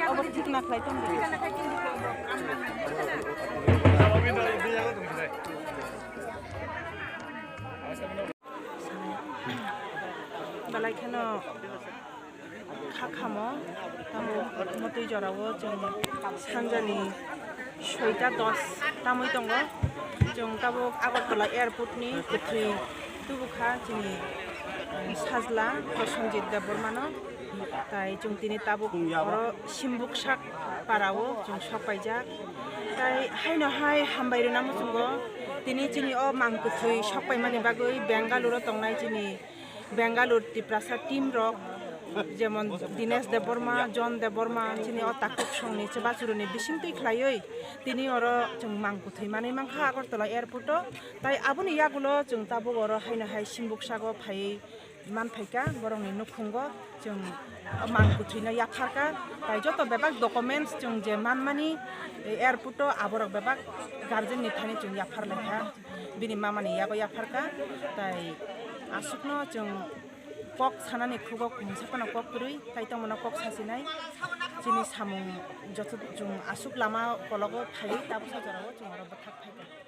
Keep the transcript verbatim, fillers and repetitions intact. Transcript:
Obo thik na khlai tong di. Belai kheno kha khamo, tamo motwi jorao chwng sanjani soita dos tamwi tongo. Chwng tabuk Agartala airport ni kwthwi tubukha chini, um, sajla Prosenjit Debbarmano. Tai chwng tini tabuk oro Simbuksak parao chwng sok paijak. Tai haino hai hambai rwna muchungo tini chini o mang kwthwi sok paimani bagwi Bengaluru tongnai chini Bengaluru Tiprasa team rok, jemon Dinesh Debbarma, John Debbarma, chini o takhuk songni chwbachuruni bisingtwi khlaiwi tini oro chwng mang kwthwi manwi mankha Agartala airport o. Tai aboni yagulo chwng tabuk oro haino hai Simbuksago phaiwi manphaikha, borokni nukhungo chwng mang kwthwino yapharkha. Tai joto bebak documents chwng je manmani, e, airport o aborok bebak guardian ni thani chwng yapharlai kha, bini mamani yago yapharkha. Tai aswkno chwng kok sanani khugo mungsa phano kok kwrwi, tai tongmano kok sasinai. Chini samung joto chwng aswk lama kologo phaiwi tabuksa jorao chwng oro bwthak phaikha.